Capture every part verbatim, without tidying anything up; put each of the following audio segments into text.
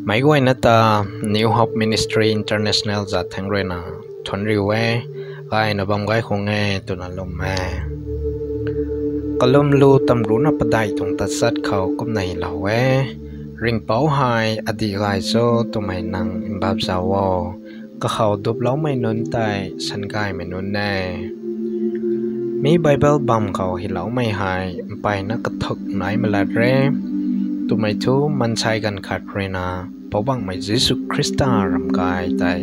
Meic guayna ta New Hope Ministry International zat thangc ruina thuanc riu e, gayna bam gay khang e twna lwm e. Kalumlu tamrucna padeih tuang tachat khou kumna hylou e: Ringhpouc hei adih gay cho twmei nang mbap zauc o. Kakhou duploumei nunc tei sangaymei nunc e. Mi Bible bam khou hyloumei hei mpeyna kathuk naimei lat re. Twmei thu maansei ganv khat ruina Poubauhmei Jisu Khrista ramgay tei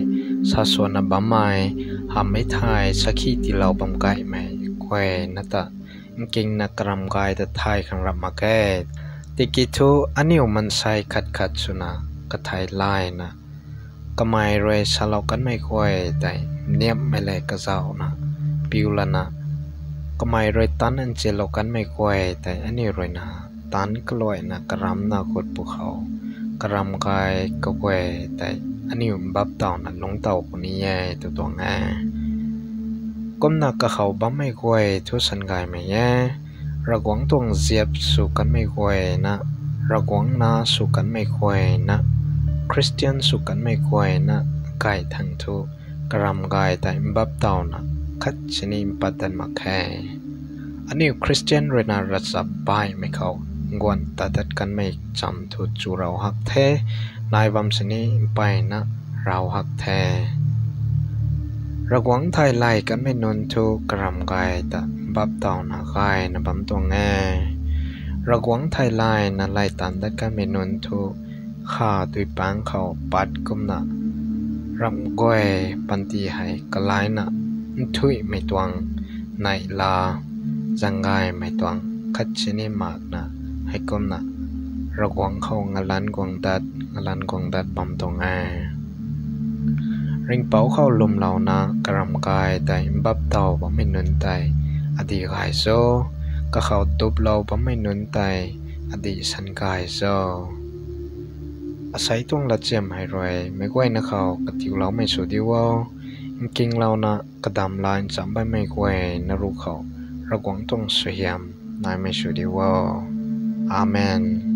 saswanna bammei, hamhmei thei sakhi tiilou bam kaymei guayna ta nkingna karamgay ta thay khang rap mak e. Tiki thu aniu maansei khat khat swna kathei layna kamei rui salou kanmei guay tei niamhmei lev kazauhna piu lana, kamei rui tanc nzianlou kanmei guay tei aniu ruina tanc kaluaina karamna gut pwkhou karamgay kaguay tei aniu mbap tawna lungc tow puni e tw tuang e. Kumna kakhou bammei guay thu sangaymei e. Ravguangc tuang ziap sw kanmei guayna, Ravguangc nac sw kanmei guayna, Khristian sw kanmei guayna gay thangc thu karamgay tei mbap tawna khat sini mpat dat mak khe. Aniu Khristian ruina ravchap baihmei khou guan tat dat kanmei cham thu chu rav hak the, nai bam sini mpeyna rav hak the. Ravguangc thei lay kanmei nunc thu karamgay ta mbap tawna gayna bam tuang e. Ravguangc thei layna lay tan dat kanmei nunc thu kha duipaengc khou pat kumna ramh guay panty hei kalaina nthuihmei tuang, neihla, zaeng gaymei tuang khat sini makna, heikumna Ravguangc khou ngalanc guang dat, ngalanc guang dat bam tuang e. Ringhpouc khou lwmlouna karamgay tei mbap taw bammei nunc tei adih gay cho, kakhou duplou bammei nunc tei adih sangay cho. Asei tuang latchiam hei rui meic guayna khou katiuloumei sw diu o. Nkinglouna kadamla nchamc bammei guayna ruc khou Ravguangc tuang suaihiam naimei sw diu o. Amen.